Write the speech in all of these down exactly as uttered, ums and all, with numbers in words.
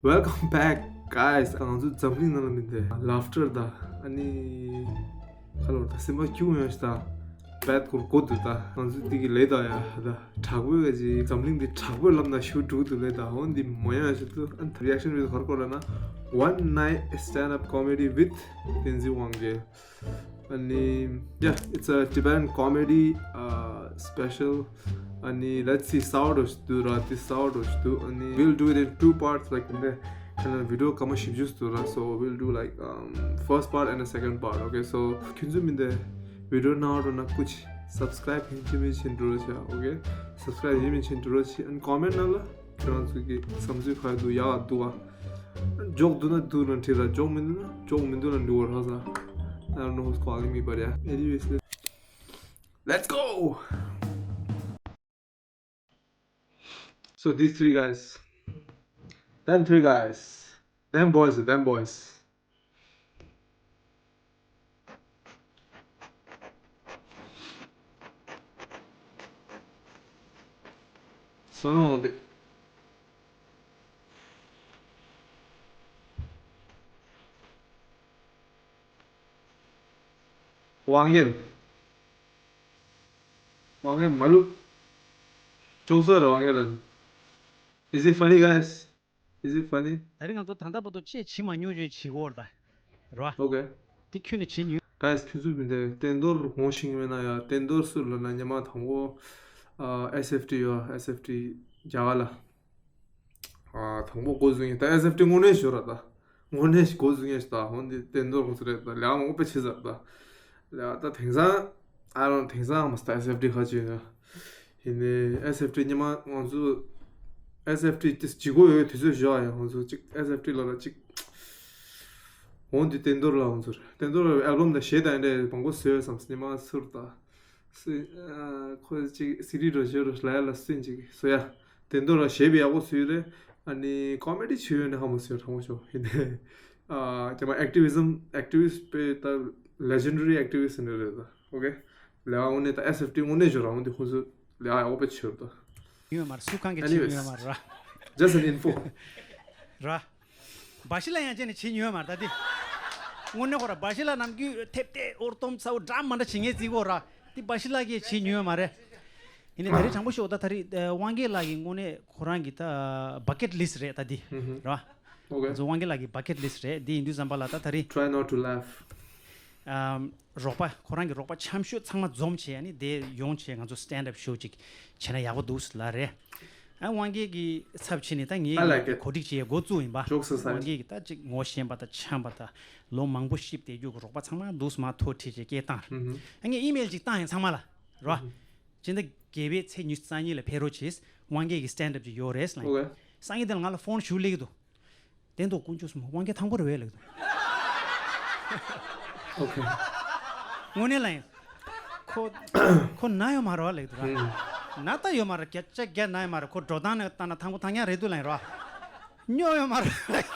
Welcome back, guys. ང་ཚོ་འཛམ་གླིང་ནང་ལ་མི་འདི་ལབ་སྟོར་དང་ཨ་ནི་ཁ་ལོར་དང་སེམས་པ་སྐྱིད་ཡོང་ཞིག་དང་བད་ཀོར་གོ་འདུག་ད་ང་ཚོ་འདི་གི་ལས་དང་ཡ་ད་དྲག་པོའི་ག་ཅིག་འཛམ་གླིང་འདི་དྲག་པོའི་ལམ་ན་ཞུ་འགྲོ་འདུག་ལས་དང་འོན་འདི་མོ་ཡང་ཞིག་ཏུ་ཨ་ནི་reaction video གར་སྐོར་ལ་ན One night stand up comedy with Tenzin Wangel. ཨ་ནི yeah, it's a Tibetan comedy uh, special. ཨ་ནི let's see སའོ་ཌོ་ཤི་དུ་ར་དི་སའོ་ཌོ་ཤི་དུ། ཨ་ནི we'll do it in two parts, like འདི་ཁ་ན་video ག་མ་ཞིབ་ཞུ་དུ་ར། So we'll do like um, first part and a second part. Okay, so ཁྱོད་ཚོ་མི་འདི་video ནང་རོ་ན་ཀུ་ཅི་subscribe ཧིན་ཅི་མི་ཆེན་འགྲོ་ཆ། Okay, subscribe ཧིན་མི་ཆེན་འགྲོ་ཆ། And comment ནང་ལ་ཁྱོད་རང་ཚོ་གི་བསམ་ཚུལ་ག་འདུག་ཡག་འདུག་ཨ། འཇོག་འདུག་ན་འདུག་ན་འགྲིག་ར། འཇོག་མི་འདུག་ན་འཇོག་མི་འདུག་ན་འགྲིག་བ་ར་ས། I don't know who's calling me, but yeah. Anyways, let's, let's go. So these three guys, them three guys, them boys, them boys. སོ་ནོ་འདི། ཝང་ཡན། ཝང་ཡན་མ་ལུ། ཅུང་ཟད་རེ་ཝང་ཡན་ལན། Is it funny, guys? Is it funny? ད་རིང་ང་ཚོ་ད་ལྟ་བར་དུ་ཅེས་བྱེད་མ་མྱོང་ཅེས་བྱེད་གོ་ར་ད། ར། Okay. དེ་ཁྱོད་ནས་བྱེད་མྱོང་། Guys, ཁྱོད་ཚོ་མི་འདུག་བསྟན་རྡོར་ངོ་ཤེས་ཀྱི་མེད་ན་ཡ། བསྟན་རྡོར་སུ་ལ་ན་ཉི་མ་དང་པོ་ཨ་S F T ཡོད། S F T རྒྱ་གར་ལ་ཨ་དང་པོ་འགོ་བཟུང་ཡིན། ད་S F T དངོས་གནས་ཞོར་ར་ད། དངོས་གནས་འགོ་བཟུང་ཡིན་ད། འོན་ཏེ་བསྟན་རྡོར་ཁོང་ཚོ་རེད་ད། ལས་ཀ་མང་པོ་བྱེད་ཟེར་ད། ལས་ཀ་ད་དེང་སང་ཨ་རང་དེང་སང་མ་ས་ད་S F T ཁ་ཅིག་ཡིན་ན། ཡིན་ནའི་S F T ཉི་མ་ང་ཚོ་S F T དེ་ལྗིད་ཁོག་ཡོད་དུས་ཚོད་བཞག་ཡང་ང་ཚོ་གཅིག་S F T ལ་ལ་གཅིག་འོན་ཏེ་བསྟན་རྡོར་ལ་ང་ཚོར་བསྟན་རྡོར་ལ་ཨལ་བམ་དང་གཞས་དང་འདྲ་མང་པོ་བཟོས་བསམ་སྙེ་མ་ཚུར་ད། སུ་ཨ་ཁོ་གཅིག་སི་ཌི་འགྲོ་བཞིན་རོ་ལ་ཡ་ལ་སུན་ཅིག་སོ་ཡ། བསྟན་རྡོར་ལ་གཞས་པའི་ཡག་པོ་བཟོས་རེད། ཨ་ནི་ཀོ་མེ་ཌི་བྱེད་ཡོད་ནི་ཧ་མ་སོ་ཡ་དྲང་པོ་ཤོ་ཡིན་ནའི། ཨ་ཀྱ་མ་ཨེག་ཊི་བི་ཛམ་ཨེག་ཊི་བི་སི་ཊི་པེ་ད་ལེ་ཇེན་ཌ་རི་ཨེག་ཊི་བི་སི་ཊི་ནི་རེད་ད། ཨོ་ཀེ། ལས་ཀ་དངོས་གནས་ད་S F T དངོས་གནས་ཞོར་རང་དེ་ཁོ་ཚོ་ལས་ཀ་ཡག་པོ་བྱེད་ད། ཡོད་མ་རེད། སུ་གང་གི་བྱེད་ཡོད་མ་རེད་ར། Just an info. ར། བ་ཤི་ལ་ཡང་བྱས་ནས་བྱེད་ཡོད་མ་རེད་ད་དེ། དངོས་གནས་ཁོ་ར་བ་ཤི་ལ་ནམ་རྒྱུན་ཐེབས་ཏེ་ཨོར་ཏོམ་ཚ་བོ་འདྲ་མ་འདྲ་བྱེད་ངེས་རྩིས་གོ་ར། དེ་བ་ཤི་ལ་གིས་བྱེད་ཡོད་མ་རེད། ཡིན་ནའི་ད་རེས་དྲང་པོ་ཤོད་ད། ད་རེས་དབང་རྒྱལ་ལགས་ཀྱི་དངོས་གནས་ཁོ་རང་གི་ད་བ་ཀེཊ་ལིསི་ཊི་རེད་ད་དེ། ར། ཨོ་ཀེ། ང་ཚོ་དབང་རྒྱལ་ལགས་ཀྱི་བ་ཀེཊ་ལིསི་ཊི་རེད་དེ། ཡིན་དུས་ཙམ་པ་ལ་ད་ད་རེས། Try not to laugh. ཨམ། རོགས་པ་ཁོ་རང་གི་རོགས་པ་འཆམ་ཤོས་ཚང་མ་འཛོམས་བྱས་ནི་དེ་ཡོང་བྱས་ང་ཚོ་stand up show ཅིག་བྱས་ན་ཡག་པོ་འདུག་ལ་རེད། ཨ་དབང་རྒྱལ་གྱི་ཚབ་བྱས་ནས་ད་ངའི་I like it. གོ་སྒྲིག་བྱས་འགོ་བཙུགས་ཡིན་པ། Jokes aside. དབང་རྒྱལ་གྱི་ད་ཅིག་ངོ་ཤེས་པ་ད་འཆམ་པ་ད་ལོ་མང་པོ་གཤིབ་བསྡད་རྒྱུ་གི་རོགས་པ་ཚང་མ་འདུག་མ་ཐོ་ཁྲིད་བྱས་སྐད་བཏང་། ཨ་ངས་ཨི་མེལ་ཅིག་བཏང་ཡིན་ཚང་མ་ལ་རོ། སྤྱི་ཟླ་བརྒྱད་པའི་ཚེས་ཉི་ཤུ་རྩ་གཉིས་ལ་ཕེབས་རོགས་བྱས། དབང་རྒྱལ་གྱི་stand up ཅིག་ཡོད་རེད་ལ། ཨོ་ཀེ། སང་ཉིན་དེ་ལ་ང་ལ་ཕོན་ཞུ་ལེགས་འདུག་དེ་འདུག་དཀོན་མཆོག་གསུམ་དབང་རྒྱལ་ཐང་པོ་རེད་བས་ལེགས་འདུག་ཨོ་ཀེ། དངོས་གནས་ལ་ཡིན། ཁོ་ཁོ་ན་ཡོད་མ་རེད་བ་ལེགས་འདུག་ར། ན་ད་ཡོད་མ་རེད། བརྒྱ་ཆ་བརྒྱ་ན་ཡོད་མ་རེད། ཁོ་འགྲོ་སྟངས་ནས་ལྟ་ན་ཐང་པོ་ཐང་ཡང་རེད་འདུག་ལ་ཡིན་ར། སྨྱོ་ཡོད་མ་རེད་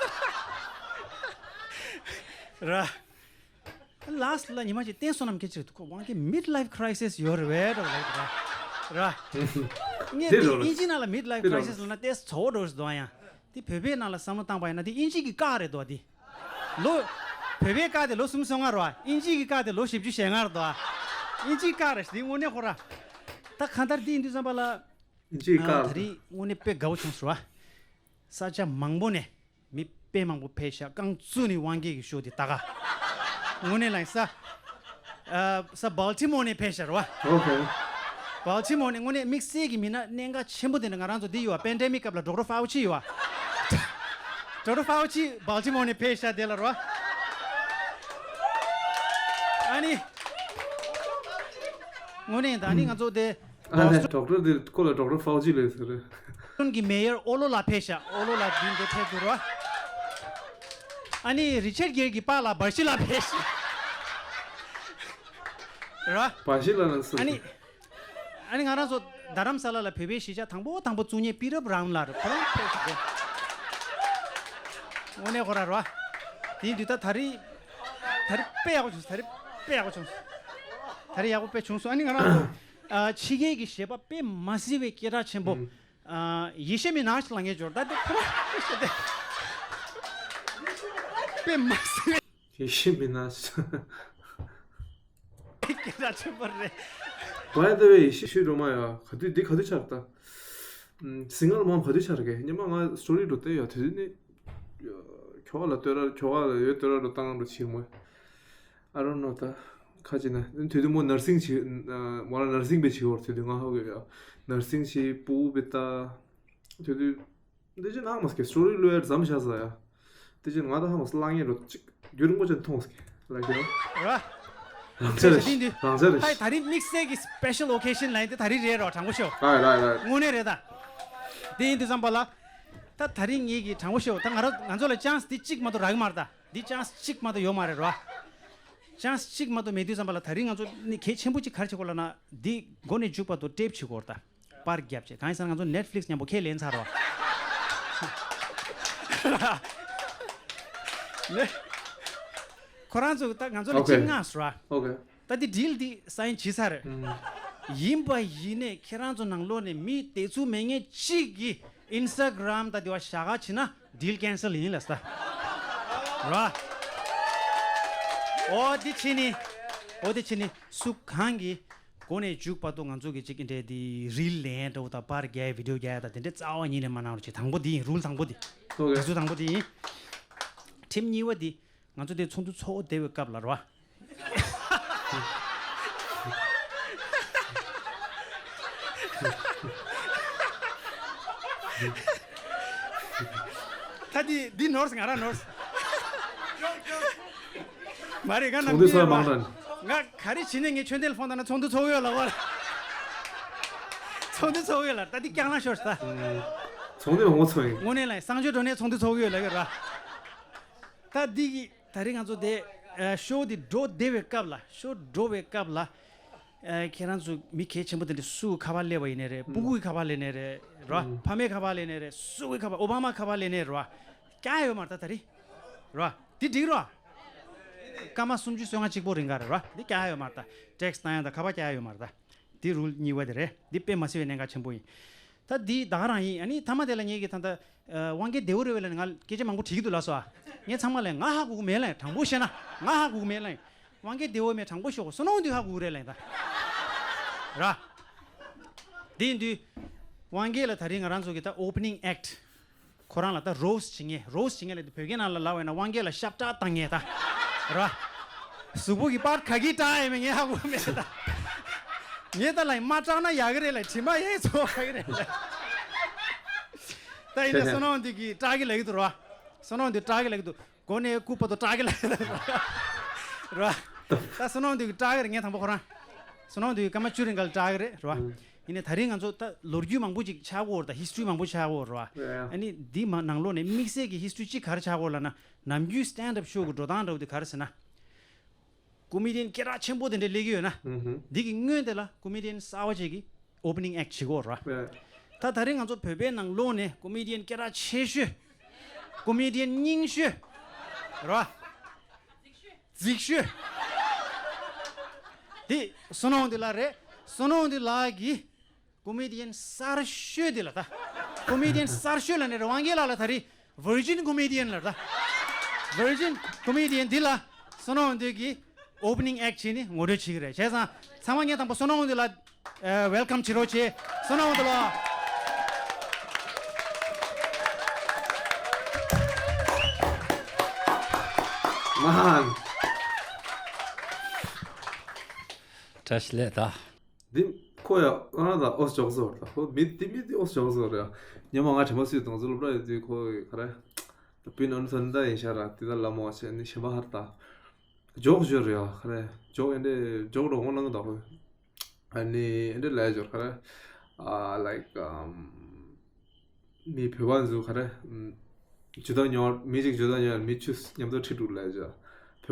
ར། ལཱསི་ལ་ཉི་མ་ཅིག་བསྟན་སོང་ནམ་སྐད་ཅིག་ཁོ་དབང་གི་mid life crisis ཡོད་རེད་བས་འགྲོ་ལ་ར། ངས་དེ་དེ་རོ་ཨིན་ཇི་ནང་ལ་mid life དེ་རོ་crisis ལ་ན་ཏེ་ཚོ་འགྲོ་ཞིག་འདུག་ཡང་དེ་བོད་པའི་ནང་ལ་བསམ་བློ་བཏང་པ་ཡིན་ན་དེ་ཨིན་ཇི་གི་བཀག་རེད་འདུག་དེ་ལོ། བོད་པའི་བཀག་དེ་ལོ་གསུམ་སོང་ང་རོ། ཨིན་ཇི་གི་བཀག་དེ་ལོ་བཞི་བཅུ་ཞེ་ལྔ་རེད་འདུག་ཨིན་ཇི་བཀག་རེད་དེ་དངོས་གནས་ཁོ་ར། ད་གང་ལྟར་དེ་ཡིན་དུས་ཙམ་པ་ལ། ཨིན་ཇི་བཀག་ད་རེད། དངོས་གནས་དཔེ་དགའ་བོ་བྱུང་སོང་ར། ས་ཆ་མང་པོ་ནས། མི་དཔེ་མང་པོ་ཕེབས་ཤག་རྐང་བཙུགས་ནས་དབང་རྒྱལ་གྱི་ཤོ་དེ་ལྟ་ག་དངོས་གནས་ལ་ཡིན་ས། ཨ་ས་སྦལ་ཊི་མོར་ནས་ཕེབས་ཤག་རེད་བ། ཨོ་ཀེ། སྦལ་ཊི་མོར་ནས་དངོས་གནས་དམིགས་བསལ་གྱི་མི་སྣ་གནད་འགག་ཆེན་པོ་དེ་འདྲ་ང་རང་ཚོ་འདི་ཡོད་བ། པེན་ཌེ་མིག་སྐབས་ལ་ཌོག་ཊར་ཕའོ་ཆི་ཡོད་བ། ཌོག་ཊར་ཕའོ་ཆི་སྦལ་ཊི་མོར་ནས་ཕེབས་ཤག་དེ་ལ་རེད་བ། ཨ་ནི། དངོས་གནས་ད་ནི་ང་ཚོ་དེ། ཨ་ལས་ཌོག་ཊར་དེ་ཁོ་ལ་ཌོག་ཊར་ཕའོ་ཆི་ལབ་ཟེར་རེད། ཀི་གི་མེ་ཡར་ཨོ་ལོ་ལགས་ཕེབས་ཤག་ཨོ་ལོ་ལགས་མདུན་དེ་ཕེབས་འདུག་རོ། ཨ་ནི་རི་ཆར་གྷེར་གྱི་པཱ་ལགས་བར་ཤི་ལགས་ཕེབས་ཤག་རོ། བར་ཤི་ལགས་ལ་སུ། ཨ་ནི། ཨ་ནི་ང་རང་ཚོ་རྡ་རམ་ས་ལ་ལ་བོད་པའི་གཞིས་ཆགས་དང་པོ་དང་པོ་བཙུགས་མཁན་པི་རབ་རམ་ལགས་རེད། ཁོ་རང་ཕེབས་ཤག་དངོས་གནས་ཁོ་རང་རོ། དེ་ཡིན་དུས་ད་ད་རེས། ད་རེས་དཔེ་ཡག་པོ་བྱུང་སོང་། ད་རེས་དཔེ་ཡག་པོ་བྱུང་སོང་། ད་རེས་ཡག་པོ་དཔེ་བྱུང་སོང་། ཨ་ནི་ང་རང་ཚོ། ཨ་ཕྱི་རྒྱལ་གྱི་གཞས་པ་དཔེ་མ་སྲིད་པའི་སྐད་གྲགས་ཆེན་པོ། ཨ་ཡེ་ཤེས་མེད་ནག་ཅིག་ལ་ངས་འབྱོར་ད་དེ་ཁོ་རང་ཞེས་ཏེ། དཔེ་མ་སྲིད། ཡེ་ཤེས་མི་སྣ། སྐད་གྲགས་ཆེན་པོ་རེད། By the way, ཡེ་ཤེས་ཤུལ་རོ་མ་ཡ། ག་དུས་འདི་ག་དུས་ཆགས་ད། སིང་གལ་མོམ་ག་དུས་ཆགས་རེད་གས། ཉི་མ་ང་སི་ཊོ་རི་འགྲོ་བལྟས་ཡ། དེ་དུས་ནི་ཁྱོ་ག་ལ་ལྟོས་ར། ཁྱོ་ག་ལ་ཡོད་ལྟོས་ར་འགྲོ་བཏང་འགྲོ་ཕྱིར་མོ། I don't know ད་ཁ་ཅིག་ན་དེ་དུས་མོ་ནར་སིང་བྱེད། མོ་ལ་ནར་སིང་པའི་བྱེད་འོར། དེ་དུས་ང་ཧ་གོ་ཡ། ནར་སིང་བྱེད། ཕྲུ་གུ་པའི་ད། དེ་དུས། འདི་ཅི་ནང་མ་སྐད་སི་ཊོ་རི་ལོ་ཡར་ཛམ་ཤ་ས་ཡ། འདི་ཅི་ང་ད་ཧ་མ་སི་ལང་ཡེ་རོ་ཅིག་རྒྱུ་རིང་པོ་ཅན་མཐོང་སྐད་ལ་གི་རོ། ར། རང་ཚེ་རེ་ཤི་རང་ཚེ་རེ་ཧའི་ཤི། ད་རིང་དམིགས་བསལ་གྱི་སི་པེ་ཤལ་ཨོ་ཀེ་ཤན་ལ་ཡིན་ཏེ་ད་རིང་རེད་རོ། དྲང་པོ་ཤོད། ར་ར་ར། དངོས་གནས་རེད་ད། དེ་ཡིན་དུས་ཙམ་པ་ལ། ད་ད་རིང་ངེད་ཀྱི་དྲང་པོ་ཤོད། ད་ང་རང་ང་ཚོ་ལ་ཅན་སི་འདི་གཅིག་མ་གཏོགས་རག་གི་མ་རེད་ད། འདི་ཅན་སི་གཅིག་མ་གཏོགས་ཡོད་མ་རེད་རོ། ཅན་སི་གཅིག་མ་གཏོགས་མེད་དུས་ཙམ་པ་ལ་ད་རིང་ང་ཚོ་ནི་གལ་ཆེན་པོ་གཅིག་ག་རེ་བྱེད་དགོས་ལབ་ན། འདི་མགོ་ནས་མཇུག་བར་དུ་ཊེབ་བྱེད་དགོས་རེད་ད། པར་བརྒྱབ་བྱས། གང་ཡིན་ཟེར་ན་ང་ཚོ་ནེཊ་ཕི་ལིག་སི་མཉམ་པོ་ཁས་ལེན་ཚར་བ། ནེ། ཁོ་རང་ཚོ་ད་ང་ཚོ་ལ་ཨོ་ཁེ། གཅིག་མངགས་སོང་ར། ཨོ་ཁེ། ད་འདི་ཌིལ་འདི་སའིན་བྱས་ཚར་རེད། ཨུམ། ཡིན་པ་ཡིན་ནས་ཁྱེད་རང་ཚོ་ནང་ལོགས་ནས་མི་དེ་ཚོ་མེད་མཁན་གཅིག་གིས་ཨིན་སི་ཊ་གྷི་རམ་ད་འདི་བ་བཞག་ག་བྱེད་ན། ཌིལ་ཁེན་སལ་ཡིན་ལབ་ས། ར། ཨོ་དེ་ཕྱིན་ནི། ཨོ་དེ་ཕྱིན་ནི་སུ་གང་གིས་མགོ་ནས་མཇུག་བར་དུ་ང་ཚོ་གི་ཅིག་འདྲའི་དེ་རིལ་ལེན་འདྲ་བོ་དང་པར་རྒྱག་ཡ་བི་ཌི་ཡོ་རྒྱག་ཡ་དང་དེ་འདྲའི་རྩ་བ་ཉིད་ནས་མ་གནང་རོགས་བྱེད། དང་པོ་དེ་ཡིན། རུལ་དང་པོ་དེ། ཨོ་ཁེ། དེ་ཚོ་དང་པོ་དེ་ཡིན། ཁྲིམས་གཉིས་པ་དེ་ང་ཚོ་དེ་ཚོགས་འདུ་ཚོགས་བསྡད་པའི་སྐབས་ལ་ར། ད་འདི་འདི་ནོར་སོང་། ང་རང་ནོར་སོང་། མ་རེད། ང་ཚོགས་འདུ་ཚོགས་མང་དྲགས། ང་ག་རེ་བྱེད་ནས་ངས་ཆོས་འདེབས་ལ་ཕོན་བཏང་ན་ཚོགས་འདུ་ཚོགས་ཡོད་ལ་བར། ཚོགས་འདུ་ཚོགས་ཡོད་ལ། ད་འདི་རྐྱང་ལ་ཤོར་ས། ཚོགས་འདུ་མང་པོ་ཚོགས་ཡིན། དངོས་གནས་ལ་གསང་སྤྱོད་འགྲོ་ནས་ཚོགས་འདུ་ཚོགས་ཡོད་ལ་ཡོད་ར། ད་འདི་གི་ད་རེས་ང་ཚོ་དེ་ཨ་ཤོ་འདི་འགྲོ་བསྡད་པའི་སྐབས་ལ། ཤོ་འགྲོ་བའི་སྐབས་ལ་ཨ་ཁྱེད་རང་ཚོ་མི་གལ་ཆེན་པོ་དེ་འདྲ་སུ་ཁ་པར་སླེབས་པ་ཡིན་ནའི་རེད། ཕྲུ་གུའི་ཁ་པར་སླེབས་ནའི་རེད་ར། ཕ་མའི་ཁ་པར་སླེབས་ནའི་རེད། སུ་གི་ཁ་པར། ཨོ་བྷ་མ་ཁ་པར་སླེབས་ནའི་རེད་ར། རྒྱག་ཡ་ཡོད་མ་རེད་ད་ད་རེས་ར། འདི་འགྲིག་ར། སྐར་མ་སུམ་ཅུ་སོ་ལྔ་གཅིག་པོ་རིང་ག་རེད་ར། འདི་རྒྱག་ཡ་ཡོད་མ་རེད་ད། ཊེག་སི་བཏང་ཡ་དང་ཁ་པར་རྒྱག་ཡ་ཡོད་མ་རེད་ད། འདི་རུལ་གཉིས་པ་དེ་རེད། འདི་དཔེ་མ་སྲིད་པའི་གནད་འགག་ཆེན་པོ་ཡིན། ད་འདི་ད་ག་རང་ཡིན། ཨ་ནི་མཐའ་མ་དེ་ལ་ངེད་ཀྱི་ད་ལྟ་ཨ་དབང་རྒྱལ་བདེ་བོ་རེད་པས་ལབ་ནས་ང་སྐད་ཆ་མང་པོ་དྲིས་ཀྱི་འདུག་ལགས་སོ། ཨ་ངས་ཚང་མ་ལ་ང་ཧ་གོ་གི་མེད་ལབ། དྲང་པོ་བཤད་ན་ང་ཧ་གོ་གི་མེད་ལབ། དབང་རྒྱལ་བདེ་བོ་མེད། དྲང་པོ་ཤོད། བསོད་ནམས་དབང་འདུས་ཧ་གོ་གི་རེད་ལབ་ད། ར། དེ་ཡིན་དུས་དབང་རྒྱལ་ལ་ད་རིང་ང་རང་ཚོ་གི་ད་ཨོ་པ་ནིང་ཨེག་ཊི། ཁོ་རང་ལ་ད་རོ་སི་ཊི་བྱེད་མཁན། རོ་སི་ཊི་བྱེད་མཁན་ལབ་དུས་བོད་སྐད་ནང་ལ་ལབ་པ་ཡིན་ན་དབང་རྒྱལ་ལ་ཤ་བཀྲག་བཏང་མཁན་ད། ར། གཟུགས་པོ་གི་པར་ག་གིས་བཀྲག་ཡོད་མེད་ངས་ཧ་གོ་མེད་ད། ངས་ད་ལབ་ཡིན། མ་བཀྲག་ན་ཡག་གི་རེད་ལབ། དྲི་མ་ཡལ་ཚོ་ཡག་གི་རེད་ལབ། ད་ཡིན་ན་བསོད་ནམས་དབང་འདུས་ཀྱིས་བཀྲག་གི་ལབ་ཀྱི་འདུག་ར། བསོད་ནམས་དབང་འདུས་བཀྲག་གི་ལབ་ཀྱི་འདུག། མགོ་ནས་རྐུབ་བར་དུ་བཀྲག་གི་ལབ་ཀྱི་འདུག་ར། ད་བསོད་ནམས་དབང་འདུས་ཀྱིས་བཀྲག་གི་རེད། ངས་དང་པོ་ཁོ་རང་བསོད་ནམས་དབང་འདུས་ཀྱིས་སྐར་མ་བཅུ་རིང་ག་ལ་བཀྲག་གི་རེད་ར། ཡིན་ནའི་ད་རིང་ང་ཚོ་ད་ལོ་རྒྱུས་མང་པོ་ཅིག་ཆགས་ཀྱི་ཡོད་རེད་ད། ཧིས་ཊོ་རི་མང་པོ་ཆགས་ཀྱི་ཡོད་རེད་བ། ཡ། ཨ་ནི་འདི་མ་ནང་ལོགས་ནས་དམིགས་བསལ་གྱི་ཧིས་ཊོ་རི་གཅིག་ག་རེ་ཆགས་ཀྱི་ཡོད་ལབ་ན། ནམ་རྒྱུན་སི་ཊེན་ཌ་ཨབ་ཤོ་གི་འགྲོ་སྟངས་འདྲ་བོ་དེ་ག་རེ་ཟེར་ན། ཀོ་མེ་ཌི་ཡན་སྐད་གྲགས་ཆེན་པོ་དེ་འདྲ་སླེབས་ཀྱི་ཡོད་ན། ཨུ་ཧུ། འདི་གི་སྔོན་དེ་ལ་ཀོ་མེ་ཌི་ཡན་གསར་པ་ཅིག་གིས་ཨོ་པ་ནིང་ཨེག་ཊི་བྱེད་ཀྱི་ཡོད་རེད་བ། ཡ། ད་ད་རིང་ང་ཚོ་བོད་པའི་ནང་ལོགས་ནས་ཀོ་མེ་ཌི་ཡན་སྐད་གྲགས་ཆེ་ཤོས། ཀོ་མེ་ཌི་ཡན་རྙིང་ཤོས། རེད་བ། རྫིག་ཤོས། འདི་བསོད་ནམས་དབང་འདུས་ལགས་རེད། བསོད་ནམས་དབང་འདུས་ལགས་ཀྱིས་ཀོ་མེ་ཌི་ཡན་གསར་ཤོས་འདི་ལ་ད། ཀོ་མེ་ཌི་ཡན་གསར་ཤོས་ལབ་ནས་རེད། དབང་རྒྱལ་ལགས་ལ་ད་རེས་ཝར་ཇིན་ཀོ་མེ་ཌི་ཡན་ལབ་རེད་ད། ཝར་ཇིན་ཀོ་མེ་ཌི་ཡན་འདི་ལ་བསོད་ནམས་དབང་འདུས་ཀྱིས་ཨོ་པ་ནིང་ཨེག་ཊི་བྱས་ནས་ངོ་སྤྲོད་བྱེད་ཀྱི་རེད། བྱས་ཙང་ཚང་མ་ངས་དང་པོ་བསོད་ནམས་དབང་འདུས་ལགས། ཨ། ཝེལ་ཀམ་བྱེད་རོགས་བྱེད། བསོད་ནམས་དབང་འདུས་ལགས། མཱན། བཀྲ་ཤིས་བདེ་ལེགས་ད། འདི་ཁོ་ཡ་ང་རང་དང་ཨོ་ཅོག་ཟོ་ར། ཁོ་མི་འདི་མི་འདི་ཨོ་ཅོག་ཟོ་ར། ཉི་མ་ང་དྲན་པ་སུས་གཏོང་ཚུལ་སློབ་གྲྭ་ཡོད་དུས་ཁོ་ག་རེ། དཔེ་ནོར་ཚོན་ད་ཡིན་ཤ་ར་དེ་ད་ལ་མོ་ཆེ་ནི་ཞེན་པ་ཧར་ད། ཇོག་ཞོར་ཡ་ག་རེ་ཇོག་ཨེ་འདྲེ་ཇོག་རོགས་ངོ་ལང་ད་ཁོ། ཨ་ནི་ཨེ་འདྲེ་ལ་ཡ་ཇོར་ག་རེ། ཨ་ལའིཀ་ཨམ། མི་བོད་པ་ཚོ་ག་རེ། ཇུ་ད་ཉོར་མི་གཅིག་ཇུ་ད་ཉོར་མི་ཆུ་མཉམ་དུ་ཁྲིད་འགྲོ་ལ་ཡ་ཇོ།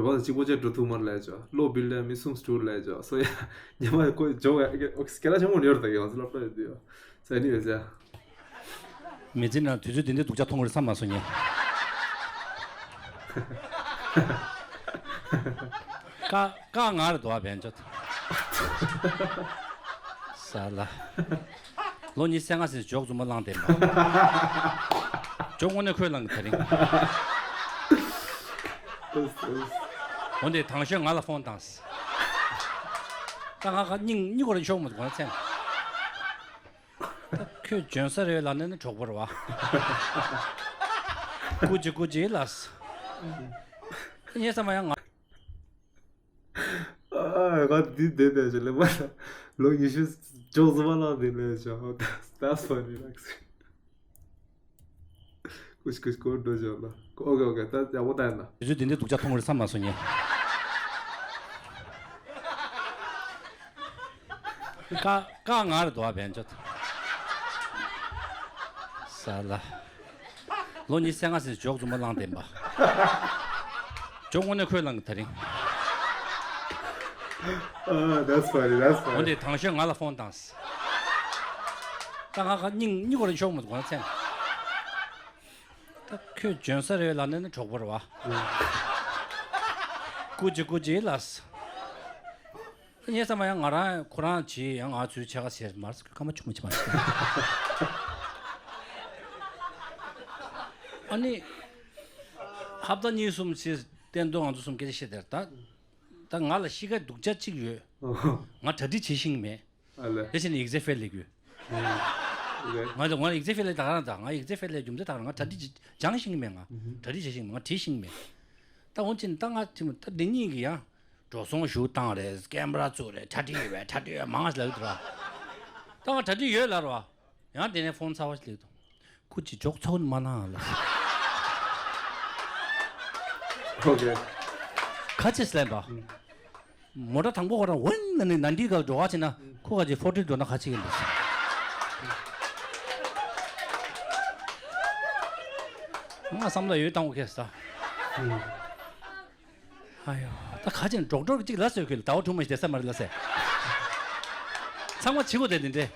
བོད་པ་ཚོ་གཅིག་པོ་བྱས་འགྲོ་ཐུབ་མར་ལ་ཡ་ཇོ། བློ་བིལ་ལ་མི་གསུམ་འགྲོ་ལ་ཡ་ཇོ། སོ་ཡ་ཉི་མ་ཡ་ཁོ་ཇོག་ཡ་སྐད་ཆ་ཆེན་པོ་ཉོར་ད་གི་ང་ཚོ་སློབ་གྲྭ་ཡོད་དུས་ཡ། སོ་ཨེ་ནི་ཝེ་ཛ་ཡ། མི་ཚེ་ནང་དུས་ཚོད་འདི་འདྲའི་སྡུག་ཅག་མཐོང་གི་རེད་བསམ་མ་སོང་ངས། ཀ་ཀ་ང་རེད་དོ་བན་ཅོད། ས་ལ། ལོ་ཉི་ཤུ་རྩ་ལྔ་ཟིན་ཇོག་རྫུན་མ་བླངས་ཏེ་མ། ཇོག་དངོས་གནས་ཁོས་བླངས་གི་དེ་རིང་། འོ་འདི་དང་ཤོས་ང་ལ་ཕོན་བཏང་། ད་ང་ཁ་སྙིང་སྙིང་གོ་ར་ཤོག་མ་གོ་ན་ཚེམ། ད་ཁྱོད་འཇོན་ས་རེད་ལབ་ནས་ནི་གྲོགས་པོ་རེད་བ། ཀུ་ཅི་ཀུ་ཅི་ལབ། ངས་བསམ་པ་ཡང་ང་། ཨ་ང་འདི་བསྡད་བསྡད་ཅིག་ལས་མ་ལོ་ཉི་ཤུ་འཇོག་ཟིན་པ་ལ་འདི་ལས་བྱ། That's funny, like. ཀུ་ཤི་ཀུ་ཤི་ཀོ་འགྲོ་བྱ་ལ། ཨོ་ཀེ་ཨོ་ཀེ། ད་ཡག་པོ་ད་ཡིན་ན། དེ་ཚོས་དེ་འདྲའི་སྡུག་ཅག་མཐོང་གི་རེད་བསམ་མ་སོང་ངས། ཀ་ཀ་ང་རེད་དོ་བན་ཆོད། ས་ལ། ལོ་ཉི་ཤུ་རྩ་ལྔ་ཟིན་ཇོག་རྫུན་མ་བླངས་བསྡད་པ། ཇོག་དངོས་གནས་ཁོས་བླངས་གི་ད་རིང་། Ah, that's funny, that's funny. འོ་འདི་དང་ཤོས་ང་ལ་ཕོན་བཏང་། ད་ང་ཁ་སྙིང་སྙིང་གོ་ར་ཤོག་མ་གོ་ན་ཚེམ། ད་ཁྱོད་འཇོན་ས་རེད་ལབ་ནས་ནི་གྲོགས་པོ་རེད་བ། ཀུ་ཅི་ཀུ་ཅི་ལབ། ངས་བསམ་པ་ཡང་ང་རང་ཁོ་རང་བྱེད་ཡང་ང་ཚོའི་ཕྱེད་ཀ་བྱེད་མར་སྐར་མ་ཆུང་མ་ཆུང་མ་ཆུང་། ཨ་ནི། ཧབ་ཏ་གཉིས་གསུམ་ཞིག་བསྟན་དོན་ང་ཚོ་གསུམ་སྐད་ཆ་བཤད་དེར་ད། ད་ང་ལ་གཤིས་ཀ་སྡུག་ཅག་གཅིག་ཡོད། ང་གྲ་སྒྲིག་བྱེད་ཤེས་ཀྱི་མེད། ཨ་ལས། དེ་བཞིན་ཡིག་ཚད་ཕེལ་ལས་དགོས། ཨ་ལས། ང་ང་ཡིག་ཚད་ཕེལ་ལས་ད་ག་རང་ད་ང་ཡིག་ཚད་ཕེལ་ལས་རྒྱུ་མཚན་ད་ག་རང་ང་གྲ་སྒྲིག་སྦྱང་ཤེས་ཀྱི་མེད། ང་གྲ་སྒྲིག་བྱེད་ཤེས་ཀྱི་མེད། ང་བྲིས་ཤེས་ཀྱི་མེད། ད་འོན་ཀྱང་ད་ང་ཐིམ་ད་འདི་གཉིས་ཀྱི་ཡང་འགྲོ་སོང་ཞུ་བཏང་རེད། ཀེམ་ར་བཙུགས་རེད། གྲ་སྒྲིག་ཡོད་པས། གྲ་སྒྲིག་ཡོད་མང་ཞིག་ལབ་ཀྱི་འདུག་ར། ད་ང་གྲ་སྒྲིག་ཡོད་ལབ་ར། ཡང་དེ་ནས་ཕོན་ཚ་བ་ཞིག་སླེབས་འདུག་ཁོ་ཅི་ཇོག་ཚོགས་མ་གནང་ལ། ཨོ་ཀེ། ཁ་ཅིག་ལན་པ། མོ་ཊ་དང་པོ་ཁོ་རང་ཝན་ནས་ནན་ཏི་གར་འགྲོ་བ་བྱས་ན་ཁོ་ག་ཅིག་ཕོར་ཊི་འགྲོ་ན་ཁ་ཅིག་ཡིན་འདུག་ང་བསམ་བློ་ཡོད་བཏང་འོ་ཁེ་ས། ཨ་ཡོ། ད་ཁ་ཅིག་འགྲོགས་འགྲོགས་ཅིག་ལ་སོས་ཁུལ་ཟླ་བ་དྲུག་མ་ཞིག་བསྡད་ས་མ་རེད་ལ་སེ། ཚང་མ་བྱེད་དགོས་དེ་འདི་འདྲས།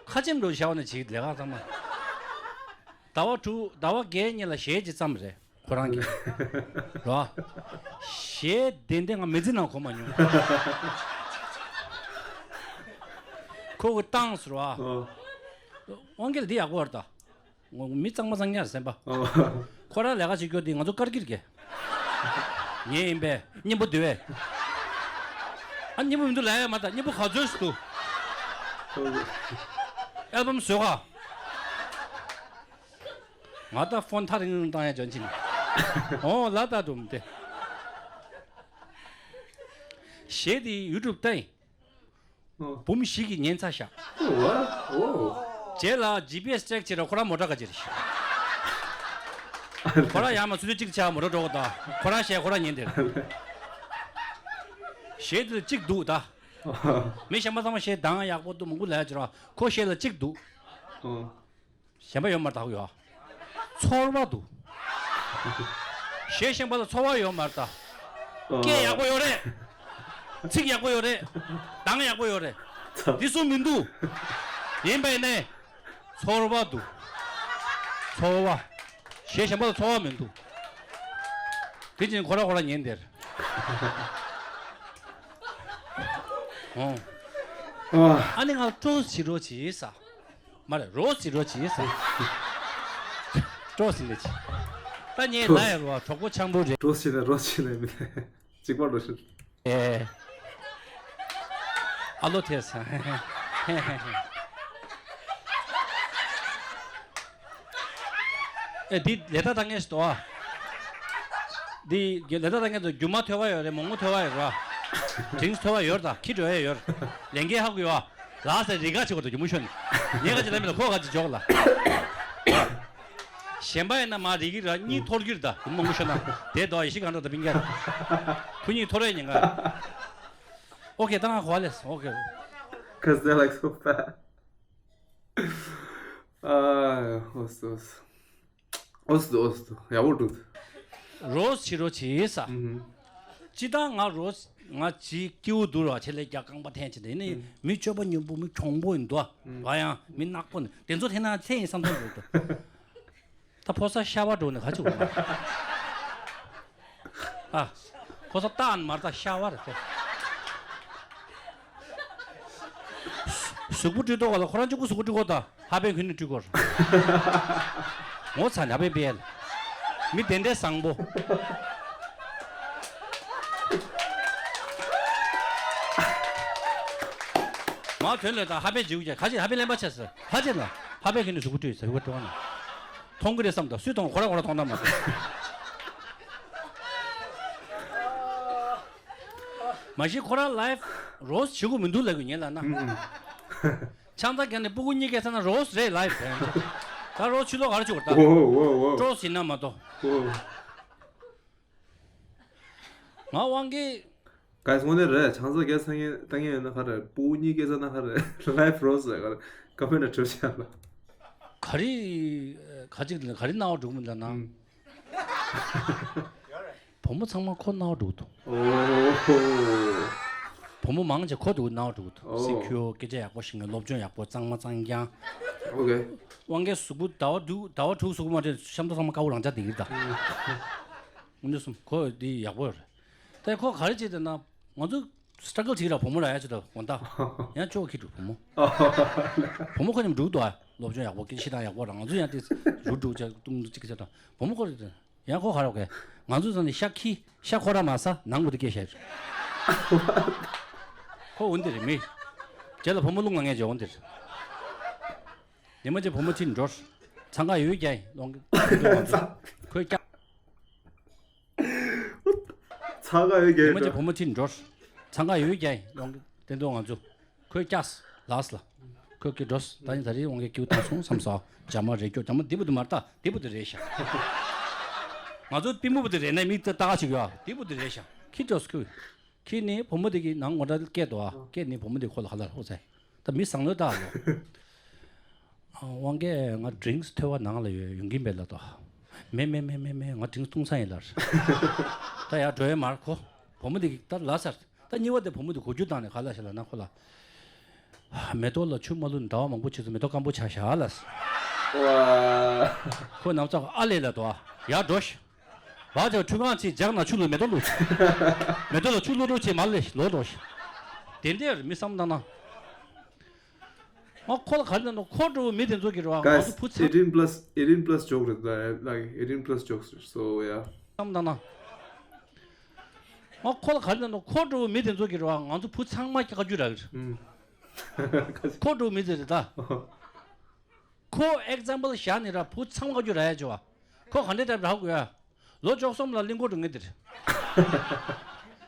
ཁ་ཆེམས་འགྲོ་བྱ་བ་ནས་བྱེད་ལས་ཀ་ཚང་མ། ཟླ་བ་དྲུག་ཟླ་བ་བརྒྱད་གཉིས་ལ་གཞས་ཅིག་བརྩམས་རེད་ཁོ་རང་གིས། རོ། གཞས་དེ་འདྲས་ང་མི་ཚེ་ནང་གོ་མ་མྱོང་། ཁོ་གི་བཏང་ཟེར་བ། ཨོ། དབང་རྒྱལ་འདི་ཡག་པོ་རེད་ད། ངོ་མི་གཙང་མ་གཙང་ཉར་སེམས་པ། ཨོ། ཁོ་རང་ལས་ཀ་བྱེད་རྒྱུ་དེ་ང་ཚོ་དཀར་གྱིར་གྱི། ངེས་ཡིན་པས་སྙིང་པོ་འདུལ་བས། ཨ་སྙིང་པོ་མི་འདུག་ལབ་ཡ་མ་ད་སྙིང་པོ་ག་ཚོད་སུ་འདུག་ཨལ་བམ་བཟོས་ག་ང་ད་ཕོན་ཐག་རིང་རིང་བཏང་ཡ་ཅོན་ཅིན། ཨོ་ལ་ད་འགྲོ་མི་དེ། གཞས་དེ་ཡུ་ཊུབ་ལྟ་ཡིན། ཨོ། འབུམ་བཞི་གིས་ཉན་ཚར་ཤག་ཨོ། རྗེས་ལ་ཇི་པི་ཨེས་ཊེག་བྱེད་ར་ཁོ་རང་མོ་ཊ་ག་ཅིག་རེད་ཤག་ཁོ་རང་ཡང་མ་ཚུད་དུས་གཅིག་ཆག་མོ་ཊ་འགྲོ་གོ་ད། ཁོ་རང་གཞས་ཁོ་རང་ཉན་དེར། གཞས་དེ་གཅིག་འདུག་ད། མི་གཞན་པ་ཚང་མ་གཞས་གདངས་ཡག་པོ་འདུག་མང་པོ་ལབ་ཡ་ཅིག་ར་ཁོ་གཞས་ལ་གཅིག་འདུག་ཨོ། གཞན་པ་ཡོད་མ་རེད་ད་ཡོད། ཚོར་བ་འདུག་གཞས་གཞན་པ་ལ་ཚོར་བ་ཡོད་མ་རེད་ད། སྐད་ཡག་པོ་ཡོད་རེད། ཚིག་ཡག་པོ་ཡོད་རེད། གདངས་ཡག་པོ་ཡོད་རེད། འདི་གསུམ་མི་འདུག་ཡིན་པས་ནས། ཚོར་བ་འདུག་ཚོར་བ། གཞས་གཞན་པ་ལ་ཚོར་བ་མི་འདུག་དེ་བཞིན་ཁོ་ར་ཁོ་ར་ཉན་དེར། ཨོ། ཨ་ནི་ང་སྤྲོ་བྱི་རོ་བྱི་ས། མ་རེད་རོ་ཟི་རོ་ཇི་ཟེར། སྤྲོ་ཟི་ལེ་ཇི། ད་ངས་ལ་ཡ་རོ་གྲོགས་པོ་འཆམ་པོ་རེད། རོ་ཟི་ལེ་རོ་ཟི་ལེ་མི་ལེ། གཅིག་པ་རོ་ཟི། ཨེ། ཨ་ལོ་ཐེ་ས། ཨེ་འདི་ལེ་ད་ད་ངས་ཟེར་དོ་ཨ། འདི་ལེ་ད་ད་ངས་ཟེར་རྒྱུ་མ་ཐོས་པ་ཡོད་རེད་མོག་མོག་ཐོས་པ་ཡོད་རེད་བ། དྲིངས་ཐོས་པ་ཡོད་རེད་ད་ཁྱི་འགྲོ་ཡ་ཡོད་རེད། ལས་འགན་ཧ་གོ་ཡོད་ཨ། ལགས་སེ་རི་ག་ཅིག་གོ་ད་རྒྱུ་མོ་ཤོད་ནས། ངས་ག་ཅི་ལབ་མི་ལ་ཁོ་ག་ཅི་འཇོག་ལ། གཞན་པ་ཡིན་ན་མ་རི་གི་ར་གཉིས་འཐོར་གྱི་རེད་ད་རྒྱུ་མོ་ཤོད་ན། དེ་དོ་ཡེ་ཤི་གང་འགྲོ་ད་པིང་རྒྱ། ཁོ་གཉིས་འཐོར་ཡ་ཉེན་ཁ། ཨོ་ཁེ་ད་ང་གོ་ལེ་ཨོ་ཁེ། Cause they're like so fat. ཨ་ཨོ་སོ་སོ། ཨོ་སི་ཨོ་སི་ཡག་པོ་འདུག་རོ་ཟི་རོ་ཇི་ས། ཨུམ། ཅི་ད་ང་རོ་ང་ཇི་སྐྱིའུ་འདུག་ར་ཆེ་ལེ་རྒྱ་རྐང་པ་འཐེན་ཅི་འདི་ནི་ཨུམ། མི་སྤྱོད་པ་ཉུང་པོ་མི་གྱོང་པོ་ཡིན་འདུག་ཨ། ཨུམ། བ་ཡང་མི་ནག་པོ་ནི་དེ་ཚོ་འཐེན་ན་འཐེན་ཡིན་བསམ་བསམ་འདུག་ད་ཕོ་ས་ཤ་བ་འགྲོ་ནི་ག་ཅི་འོང་ཨ། ཕོ་ས་རྟགས་མར་ད་ཤ་བ་རེད་དེ། གཟུགས་པོ་བཀྲུས་ཏོག་ག་ལ་ཁོ་རང་གཅིག་པུ་གཟུགས་པོ་བཀྲུས་གོ་ད། ཧ་པན་ཁུན་ནི་བཀྲུས་གོ། ངོ་ཚ་ཉ་པེ་པེ་ལ། མི་དེ་འདྲའི་བཟང་པོ། ང་དོན་ལས་དང་ཧ་པའི་འཇིགས་ཀྱི་ཁ་ཆེ་ཧ་པའི་གླེན་པ་ཆེ་ཟེར་ཧ་ཆེ་ན་ཧ་པའི་ཁྱོད་ནི་གཟུགས་པོ་བཀྲུས་ཟེར་ཧུ་ཀྲོ་ན། མཐོང་གི་རེད་བསམ་དང་སུས་མཐོང་ཁོ་ར་ཁོ་ར་མཐོང་ན་མ་གཏོགས། མ་གཞི་ཁོ་རང་ལའིབ་རོ་སི་བྱེད་དགོས་མི་འདུག་ལབ་དགོས་ཉེ་ལ་ན། ཆང་ས་རྒྱག་ནས་སྤུ་གུ་གཉིས་ཀས་ས་ན་རོ་སི་རེད་ལའིབ་རེད། ད་རོ་སི་ཆུ་ལོག་ག་རེ་བྱེད་དགོས་ད། ཨོ་ཨོ་ཨོ། ཀྲོ་སི་ན་མ་གཏོགས། ཨོ། ང་དབང་གིས། ག་ས་དངོས་གནས་རེད། ཆང་ས་རྒྱག་ས་ངན་ལྟ་ངན་ཡོད་ན་ཁ་རེད། སྤུ་གུ་གཉིས་སྐྱེས་ས་ན་ཁ་རེད། ལའིབ་རོ་སི་ག་རེ་ཀ་མེ་ར་གྲོལ་བྱས་ལ། ག་རེ་ག་ཅིག་ག་རེ་སྣང་བ་འགྲོ་གི་མི་འདུག་ན། ཨུམ། བུ་མོ་ཚང་མ་ཁོ་སྣང་བ་འགྲོ་གི་འདུག་ཨོ། བུ་མོ་མང་ཆེ་ཁོ་འདུག་སྣང་བ་འགྲོ་གི་འདུག་ཨོ། སི་ཁྱོ་སྐད་ཆ་ཡག་པོ་ཤེས་མཁན་སློབ་སྦྱོང་ཡག་པོ་གཙང་མ་གཙང་རྐྱང་། ཨོ་ཀེ། དབང་གིས་གཟུགས་པོ་ཟླ་བ་དྲུག་ཟླ་བ་དྲུག་གཟུགས་པོ་མ་འཕྲོད་ཤམ་ཐབས་ཚང་མ་དཀར་པོ་རང་འཇགས་བསྡད་ཀྱི་རེད་ད། ཨུམ། འདི་གསུམ་ཁོ་འདི་ཡག་པོ་རེད། ད་ཁོ་ག་རེ་བྱེད་དེ་ན་ང་ཚོ་སི་ཊྲ་གལ་བྱེད་ཀྱི་ར་བུ་མོ་ར་ཡ་ཆེ་ད་དགོང་དག་ཡང་ཅོག་ཁྱི་འགྲོ་བུ་མོ། བུ་མོ་ཁོ་ཉམས་འགྲུག་འདུག་ཨ། སློབ་སྦྱོང་ཡག་པོ་སྐད་ཆ་བཤད་སྟངས་ཡག་པོ་ར་ང་ཚོ་ཡང་དེ་རུ་འགྲོ་བྱ་ཏུང་ཏུ་ཅིག་བྱ་དང་བུ་མོ་ཁོ་རེ་ཡང་ཁོ་ག་ར་གས་ང་ཚོ་ཚོ་ནི་ཤ་ཁྱི་ཤ་ཁོ་ར་མ་ཟ་ནང་བུ་དུ་སྐད་བཤད་རེད། ཁོ་འོན་དེ་རེད་མི། རྗེས་ལ་བུ་མོ་རླུང་ལ་ངས་བྱས་འོན་དེ་རེད། ཉི་མ་གཅིག་བུ་མོ་ཁྲིད་འགྲོ། འཚང་ཁ་ཡོད་ཀྱང་ལོང་གི་ཁོས་ཀྱང་། ཚ་ག་ཡོད་ཉི་མ་གཅིག་རྒྱལ་བུ་མོ་ཁྲིད་འགྲོ། འཚང་ཁ་ཡོད་ཀྱང་ལོང་གི་དེ་འདུག་ང་ཚོ་ཁོས་ཀྱགས་ལགས་ལ། ཁོས་ཀྱི་འགྲོ་ད་ནི་ད་རེས་འོང་གི་ཀྱུ་བཏང་སོང་བསམ་སོ་ཇ་མ་རེ་སྐྱོ་ཇ་མ་འདི་བུ་དུ་མར་ལྟ་འདི་བུ་དུ་རེད་ཤག་ང་ཚོ་པི་མུ་བུ་དུ་རེད་ན་མིག་ལྟ་ལྟ་ག་ཞིག་ཡོད་འདི་བུ་དུ་རེད་ཤག་ཁྱི་འགྲོ་སྐུ། ཁྱི་ནི་བུ་མོ་དེ་གི་ནང་ངོ་འདྲ་སྐད་དོ་ཨ་སྐད་ནི་བུ་མོ་དེ་ཁོ་ལ་ཧ་ལ་ཧོ་ཚེ། ད་མི་བཟང་ལོས་ད་ལོ། ཨ་དབང་གས་ང་ཌི་རིང་སི་ཐོལ་པ་ནང་ལ་ཡོད་ཡོང་གིན་པས་ལ་དོ། མེ་མེ་མེ་མེ་མེ་ང་ཌི་རིང་སི་བཏུང་ས་ཡིན་ལར། ད་ཡར་འགྲོ་ཡས་མར་ཁོ། བུ་མོ་དེ་གི་ད་ལ་སར། ད་གཉིས་པ་དེ་བུ་མོ་དེ་གོ་རྒྱུ་བཏང་ནས་ག་ལ་ཤ་ལ་ན་ཁོ་ལ། མེ་ཏོག་ལ་ཆུ་མ་བླུགས་ནས་ཟླ་བ་མང་པོ་བྱས་ཚོ་མེ་ཏོག་སྐམ་པོ་ཆགས་ཤག་ལ། ཝ། ཁོ་ནམ་ཚག་ཨ་ལས་ལ་དོ་ཡར་འགྲོ་ཤག་བ་ཅག་ཁྲུས་ཁང་ཆེ་ཇག་ན་ཆུ་ལུ་མེ་ཏོག་ལུ། མེ་ཏོག་ལ་ཆུ་ལུ་རུ་ཆེ་མ་ལེ་ལོ་འགྲོ་ཤག་དེ་འདྲའི་མི་བསམ་ད་ན། ང་ཁོ་ལ་ག་རེ་ན་ཁོ་འགྲོ་བོ་མི་དེ་ཚོ་གི་རེད་བ་ང་ཚོ་བུ་ཚ། Guys, eighteen plus, eighteen plus joke རེད་ད། Like eighteen plus jokes, so yeah. བསམ་ད་ན། ང་ཁོ་ལ་ག་རེ་ན་ཁོ་འགྲོ་བོ་མི་དེ་ཚོ་གི་རེད་བ་ང་ཚོ་བུ་ཚང་མ་སྐྱག་རྒྱུ་རག་གི་རེད། ཨུམ། ཁོ་འགྲོ་བོ་མི་དེ་རེད་ད། ཁོ་ཨེག་ཛམ་པལ་བཞག་ནི་ར་བུ་ཚང་མ་སྐྱག་རྒྱུ་རག་ཡ་ཅོ་བ། ཁོ་ག་འདྲའི་ཏེབ་རག་དགོས་ཡ། ལོ་བཅུ་གསུམ་ལ་གླིང་སྐོར་འགྲོ་ངེས་དེར།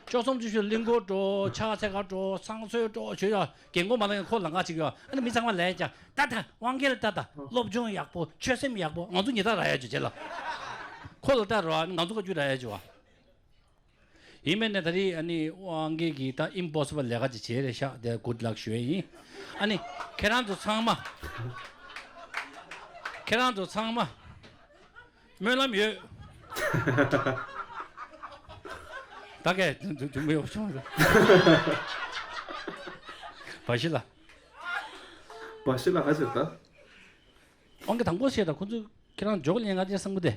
བཅུ་གསུམ་བཅུ་བཞི་གླིང་སྐོར་འགྲོ་ཕྱག་འཚལ་ག་འགྲོ་བསང་གསོལ་འགྲོ་བྱོས་ཡ་རྒན་གོག་མ་ལ་ཁོ་ལ་ང་ཅིག་ཡོད་ཨ་ནི་མི་ཚང་མ་ལས་ཀྱང་ད་ད་དབང་རྒྱལ་ད་ད་སློབ་སྦྱོང་ཡག་པོ་ཆོད་སེམས་ཡག་པོ་ང་ཚོ་ཉི་ད་ར་ཡ་ཅུ་བྱེད་ལ། ཁོ་ལ་ད་རོ་ཨ་ནི་ང་ཚོ་ག་ཅུ་ར་ཡ་ཅུ་བ། ཡིན་མིན་ནས་ད་རེས་ཨ་ནི་དབང་རྒྱལ་གྱིས་ད་ཨིམ་པོ་སི་བལ་ལས་ཀ་ཅིག་བྱས་རེད་ཤག་དེ་གུཌ་ལག་ཞུ་ཡས་ཡིན། ཨ་ནི་ཁྱེད་རང་ཚོ་ཚང་མ། ཁྱེད་རང་ཚོ་ཚང་མ། སྨོན་ལམ་ཡོད། ད་གས་དུ་དུ་མི་ཡོང་བྱུང་། བ་ཤི་ལ། བ་ཤི་ལ་ཧ་ཟེར་ད། དབང་གི་དང་པོ་བཤད་ད་ཁོ་ཚོས་ཁྱེད་རང་འཇོག་ལེན་ང་ཅེ་སང་གོ་དེ།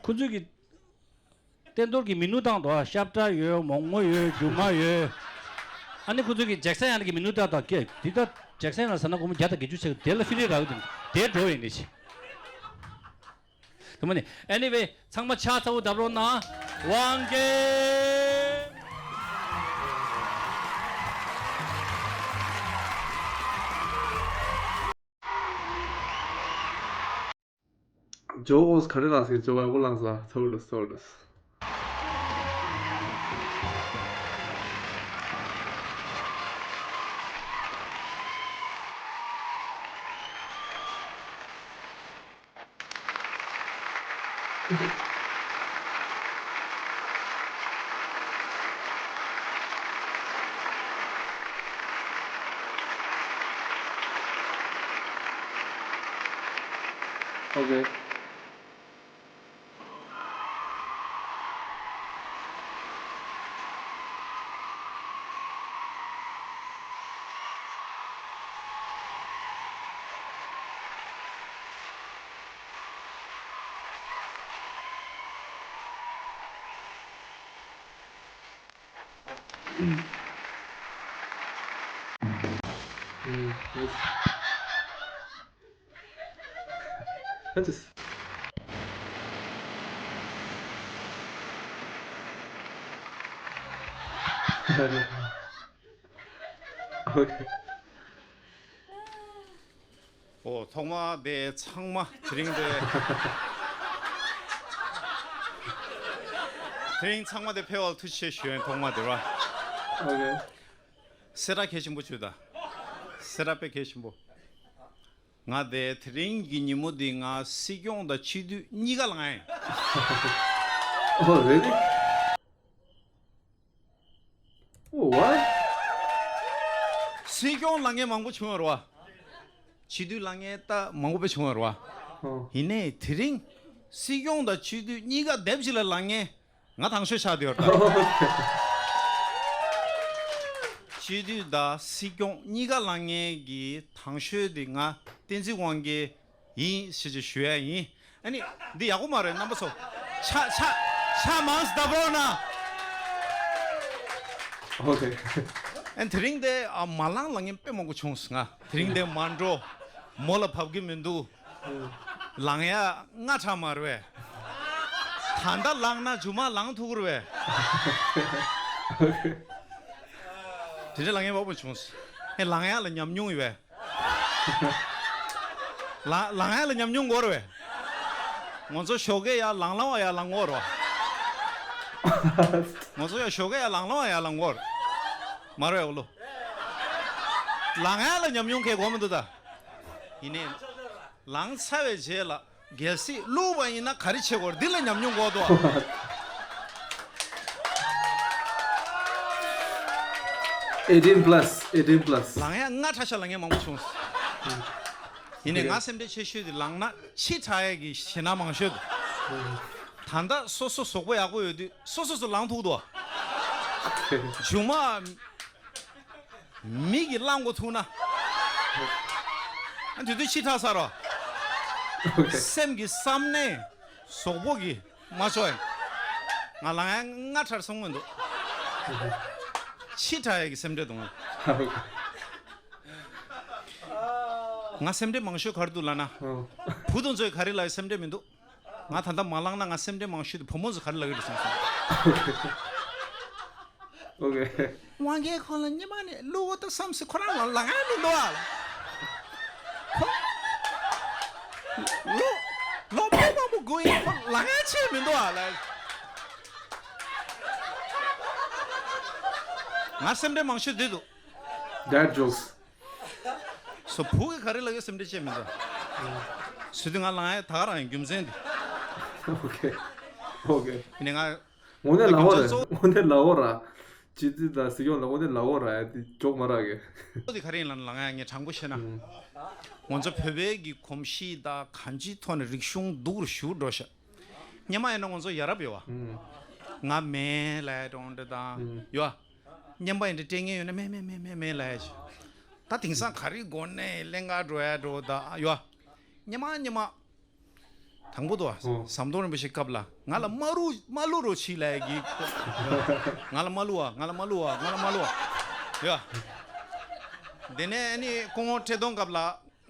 ཁོ་ཚོས་ཀྱི། བསྟན་རྡོར་གྱི་མི་ནུ་བཏང་དོ་ཤབ་ཏྲ་ཡོད་མོག་མོ་ཡོད་རྒྱུ་མ་ཡོད། ཨ་ནི་ཁོ་ཚོས་ཀྱི་ཇེག་སན་ཡང་གི་མི་ནུ་བཏང་དང་ཀྱེ་འདི་ལྟ་ཇེག་སན་ལ་ཟ་ན་སྒོར་མོ་བརྒྱ་དང་བརྒྱད་ཅུ་ཆེ་གི་དེ་ལ་ཧྥི་རི་རག་གི་འདུག་དེ་འགྲོ་ཡིན་ནི་ཆེ། དུ་མ་ནི་ཨེ་ནི་ཝེ་ཚང་མ་ཕྱག་ཚ་བོ་བརྡབ་རོགས་གནང་། དབང་རྒྱལ། ཇོ་ཨོས་ག་རེ་ལགས་ཟེར་ཇོ་ཨ་ཁུ་ལགས་ཟེར་ཚ་བོ་ལ་སོ་ལ། Okay. ཨོ། ཐོག་མ་དེ་ཚང་མ་དེ་རིང་དེ། དེ་རིང་ཚང་མ་དེ་ཕེབས་པར་ཐུགས་རྗེ་ཆེ་ཞུ་ཡིན། ཐོག་མ་དེ་ར། ཨོ་ཀེ། སེ་ར་གལ་ཆེན་པོ་བྱུང་ད། སེ་ར་དཔེ་གལ་ཆེན་པོ། ང་དེ་དེ་རིང་གི་ཉིན་མོ་འདི་ང་སྲིད་སྐྱོང་དང་སྤྱི་འཐུས་གཉིས་ཀ་ལངས་ཡིན། Oh, really? Oh, what? སྲིད་སྐྱོང་ལངས་མཁན་མང་པོ་བྱུང་བ་རེད་བ། སྤྱི་འཐུས་ལངས་མཁན་ད་མང་པོ་དཔེ་བྱུང་བ་རེད་བ། ཨོ། ཡིན་ནའི་དེ་རིང་སྲིད་སྐྱོང་དང་སྤྱི་འཐུས་གཉིས་ཀ་སྡེབ་གཅིག་ལ་ལངས་མཁན་ང་དང་ཤོས་ཆགས་བསྡད་ཡོད་རེད་ད། སྤྱི་འཐུས་དང་སྲིད་སྐྱོང་གཉིས་ཀ་ལངས་མཁན་གྱི་དང་ཤོས་དེ་ང་བསྟན་འཛིན་དབང་རྒྱལ་ཡིན་ཞེས་ཞུ་ཡ་ཡིན། ཨ་ནི། འདི་ཡག་པོ་མ་རེད་རྣམ་པ་ཚོ། ཆ་ཆ་ཆ་མང་སྟབས་རོགས་གནང་། ཨོ་ཀེ། ཨ་ནི་དེ་རིང་དེ་ཨ་མ་ལངས་ལངས་མཁན་དཔེ་མང་པོ་བྱུང་སོང་ང་། དེ་རིང་དེ་མ་འགྲོ། མོ་ལ་བབ་གི་མི་འདུག། ལངས་ཡ་སྔ་དྲགས་མ་རེད་པས། ད་ལྟ་ལངས་ན་མཇུག་མ་ལངས་ཐུབ་ཀྱི་རེད་པས། དེ་འདྲ་ལངས་མཁན་མང་པོ་བྱུང་སོང་། ཨེ་ལངས་ཡ་ལ་ཉམས་མྱོང་ཡོད་པས། ལ་ལངས་ཡ་ལ་ཉམས་མྱོང་དགོས་རེད་པས། ང་ཚོ་ཞོགས་ཀས་ཡར་ལངས་ལངས་པ་ཡར་ལངས་དགོས་རེད་པ། ང་ཚོ་ཡར་ཞོགས་ཀས་ཡར་ལངས་ལངས་པ་ཡར་ལངས་དགོས་རེད། མ་རེད་པ་ལོ། ལངས་ཡ་ལ་ཉམས་མྱོང་གང་ཡང་དགོས་མི་འདུག་ད། ཡིན་ནའི། ལངས་ཚར་བའི་རྗེས་ལ། གལ་སྲིད་བླུགས་པ་ཡིན་ན་ག་རེ་བྱེད་དགོས་རེད། འདི་ལ་ཉམས་མྱོང་དགོས་འདུག། eighteen plus, eighteen plus. ལངས་ཡ་སྔ་དྲགས་ཤག་ལངས་མཁན་མང་པོ་བྱུང་། ཡིན་ནའི་ང་སེམས་ཁྲལ་ཆེ་ཤོས་དེ་ལངས་ན་ཕྱི་དྲགས་ཡ་གི་ཞེད་སྣང་མང་ཤོས་འདུག། ད་ལྟ་སོ་སོ་གཟུགས་པོ་ཡག་པོ་ཡོད་དུས་སོ་སོ་སོ་ལངས་ཐུབ་འདུག། མཇུག་མ། མི་གིས་བླང་དགོས་ཐུག་ན། ཨ་དེ་དུས་ཕྱི་དྲགས་ཚར་རོ། སེམས་ཀྱི་བསམ་ནས་གཟུགས་པོ་གིས་མ་ཆོག་ཡིན། ང་ལངས་ཡ་སྔ་དྲགས་སོང་གི་འདུག། ཕྱི་དྲགས་ཡ་གི་སེམས་ཁྲལ་འདུག་ང་། ང་སེམས་ཁྲལ་མང་ཤོས་ག་རེ་འདུག་ལབ་ན། བུ་དང་ཚོས་ག་རེ་ལབ་ཡ་སེམས་ཁྲལ་མི་འདུག། ང་ད་ལྟ་མ་ལངས་ན་ང་སེམས་ཁྲལ་མང་ཤོས་དེ་བུ་མོ་ཚོ་ག་རེ་ལབ་ཀྱི་རེད་བསམ་སོང་། ཨོ་ཀེ། དབང་རྒྱལ་ཁོང་ལ་སྔོན་མ་ནས་བླུག་འོ་ད་བསམ་སོང་། ཁོ་རང་ལ་ལངས་ཡ་མི་འདུག་ཨ། ཁོ། ལོ། ལོ་མང་པོ་མང་པོ་སྒུག་ཡིན། ཁོ་ལངས་ཡ་ཆེད་མི་འདུག་ཨ་ལ། ང་སེམས་ཁྲལ་མང་ཤོས་འདི་འདུག། Dad jokes. སོ་བུ་གིས་ག་རེ་ལབ་ཀྱི་སེམས་ཁྲལ་བྱེད་མི་འདུག། སོ་དུས་ང་ལངས་ཡ་ད་ག་རང་ཡིན་རྒྱུ་མཚན་དེ། ཨོ་ཀེ། ཨོ་ཀེ། ཡིན་ནའི་ང་། དངོས་གནས་ལབ་དགོས་རེད། དངོས་གནས་ལབ་དགོས་ར། སྤྱི་འཐུས་དང་སྲིད་སྐྱོང་ལ་དངོས་གནས་ལབ་དགོས་ར་ཡ་དེ་ཇོག་མ་རག་གི། ཁོ་དེ་ག་རེ་ཡིན་ལབ་ན་ལངས་ཡ་ངས་དྲང་པོ་བཤད་ན། ང་ཚོ་བོད་པའི་གི་གོམས་གཤིས་དང་གང་ཅིའི་ཐོག་ནས་རིག་གཞུང་སྡུག་རུ་ཞུགས་འགྲོ་ཤག། སྔོན་མ་ཡིན་ན་ང་ཚོ་ཡ་རབས་ཡོད་པ། ང་མེན་ལབ་ཡ་འདྲ་བོ་འདྲ་དང་ཡོད་པ། སྔོན་མ་ཡིན་ན་སྤྲད་མཁན་ཡོད་ན་མེན་མེན་མེན་མེན་མེན་ལབ་ཡ་ཅིག། ད་དེང་སང་ག་རེ་དགོས་ནའི་ལེན་ག་འགྲོ་ཡ་འདྲ་བོ་དང་ཡོད་པ། སྔོན་མ་སྔོན་མ། དང་པོ་དུ་བ། ཨོ། ཟམ་གདོང་རིན་པོ་ཆེ་སྐབས་ལ་ང་ལ་མ་བླུག་མ་བླུག་རོགས་བྱེད་ལབ་ཡ་གི། ང་ལ་མ་བླུག་པ། ང་ལ་མ་བླུག་པ། ང་ལ་མ་བླུག་པ། ཡ། དེ་ནས་ཨ་ནི་སྐུ་ངོ་ཁྲི་སྟོང་སྐབས་ལ་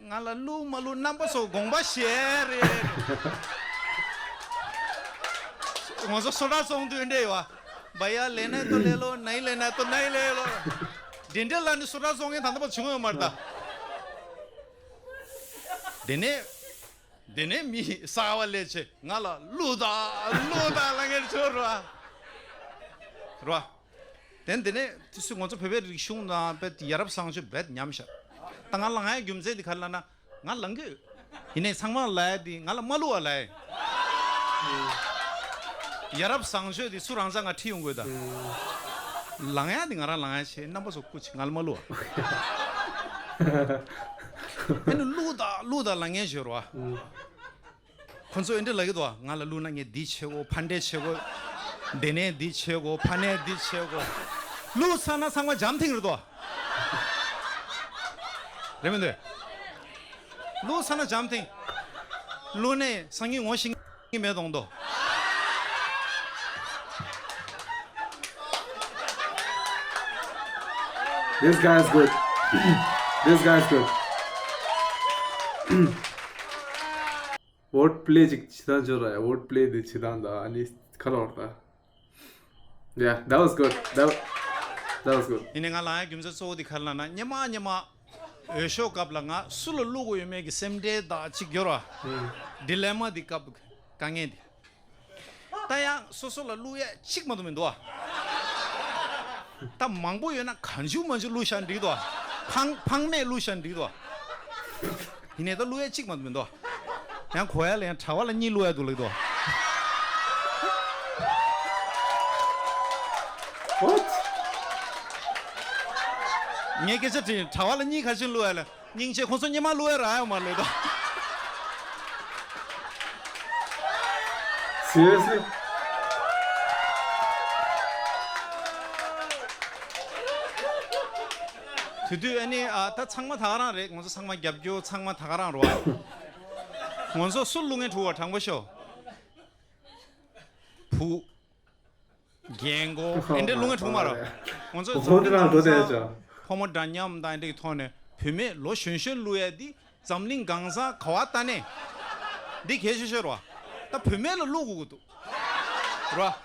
ང་ལ་བླུག་མ་བླུག་རྣམ་པ་ཚོ་དགོངས་པ་བཞེས་རེད། ང་ཚོ་སོ་ཊ་བཙོང་དུས་འདྲ་ཡོད་པ། भैया लेना है तो ले लो, नहीं लेना है तो नहीं ले लो། དེ་འདྲ་ལ་ནི་སོ་ཊ་བཙོང་མཁན་ད་ལྟ་བར་བྱུང་ཡོད་མ་རེད་ད། དེ་ནས། དེ་ནས་མི་གསར་པ་སླེབས་བྱས་ང་ལ་བླུག་དང་བླུག་དང་ལབ་མཁན་ཚོ་རེད་པ། རེད་པ། དེ་དེ་ནས་དུས་སུ་ང་ཚོ་བོད་པའི་རིག་གཞུང་དང་དཔེ་ཡ་རབས་བཟང་སྤྱོད་དཔེ་ཉམས་ཤག། ད་ང་ལངས་ཡ་རྒྱུ་མཚན་དེ་ག་རེ་ལབ་ན་ང་ལངས་གི་ཡོད། ཡིན་ནའི་ཚང་མ་ལབ་ཡ་དེ་ང་ལ་མ་བླུག་པ་ལབ་ཡ། ཡ་རབས་བཟང་སྤྱོད་དེ་སུ་རང་ཚ་ང་ཁྲིད་ཡོང་དགོས་ད། ལངས་ཡ་དེ་ང་རང་ལངས་ཡ་བྱས། རྣམ་པ་ཚོ་སྐུ་མཁྱེན། ང་ལ་མ་བླུག་པ། ཨ་ནི་བླུག་དང་བླུག་དང་ལབ་མཁན་ཞིག་ཡོད་རེད་པ། ཁོ་ཚོས་འདི་འདྲ་ལབ་ཀྱི་འདུག། ང་ལ་བླུགས་ན་ངས་འདི་བྱེད་དགོས། ཕར་འདྲ་བྱེད་དགོས། དེ་ནས་འདི་བྱེད་དགོས། ཕར་ནས་འདི་བྱེད་དགོས། བླུགས་ཚར་ན་ཚང་མ་འཇམ་ཐིང་རེད་དོ། རེད་མི་འདུག། བླུགས་ཚར་ན་འཇམ་ཐིང་། བླུགས་ནས་སང་ཉིན་ངོ་ཤེས་ཀྱི་མེད་མདོག་མདོག། This guy is good. This guy is good. Word play ཅིག་བྱེད་སྟངས་ཅིག་ར། Word play དེ་བྱེད་སྟངས་དང་ཨ་ནི་ཁ་ལོར་ད། Yeah, that was good. That wa- That was good. ཡིན་ནའི་ང་ལ་ཡང་རྒྱུ་མཚན་གཙོ་བོ་དེ་ག་རེ་ལབ་ན། སྔོན་མ་སྔོན་མ་འོས་ཤོག་སྐབས་ལ་ང་སུ་ལ་བླུག་དགོས་ཡོད་མེད་ཀྱི་སེམས་ཁྲལ་དང་གཅིག་ཡོད་ར། ཌི་ལེ་མ་འདི་སྐབས་དཀའ་ངལ་འདི། ད་ཡང་སོ་སོ་ལ་བླུག་ཡས་གཅིག་མ་གཏོགས་མི་འདུག་ཨ། ད་མང་པོ་ཡོད་ན་གང་བྱུང་མང་བྱུང་བླུག་བཞག་འགྲིག་འདུག་ཨ། ཕངས་ཕངས་མེད་བླུག་བཞག་འགྲིག་འདུག་ཨ། ཡིན་ནའི་ད་བླུག་ཡས་གཅིག་མ་གཏོགས་མི་འདུག་ཨ། ཡང་གོ་ཡ་ལ་ཡང་གྲྭ་པ་ལ་གཉིས་བླུག་ཡ་འདུག་ལབ་འདུག་ཨ། What? ངས་སྐད་ཆ་དྲིས། གྲྭ་པ་ལ་གཉིས་ག་ཤེད་བླུག་ཡ་ལ། སྙིང་རྗེ། ཁོང་ཚོ་སྔོན་མ་བླུག་ཡ་རག་ཡོད་མ་རེད་ད། Seriously? དེ་དུས་ཨ་ནི་ཨ་ད་ཚང་མ་ད་ག་རང་རེད། ང་ཚོ་ཚང་མ་རྒྱབ་སྐྱོར་ཚང་མ་ད་ག་རང་རེད་བ། ང་ཚོ་སུ་བླུག་མཁན་དྲུག་པ། དྲང་པོ་ཤོད། བུ། རྒན་གོག་ཨེ་འདྲའི་བླུག་མཁན་དྲུག་མ་རེད། ང་ཚོ་འཛམ་གླིང་གང་ས་ཕོ་མོ་འདྲ་མཉམ་དང་ཨེ་འདྲའི་ཐོག་ནས་བུད་མེད་ལོ་གཞོན་གཞོན་བླུག་ཡ་འདི་འཛམ་གླིང་གང་ས་ག་བ་ལྟ་ནས་འདི་གལ་ཆེ་ཤོས་རེད་བ། ད་བུད་མེད་ལ་བླུག་དགོས་ཀྱི་འདུག་རེད་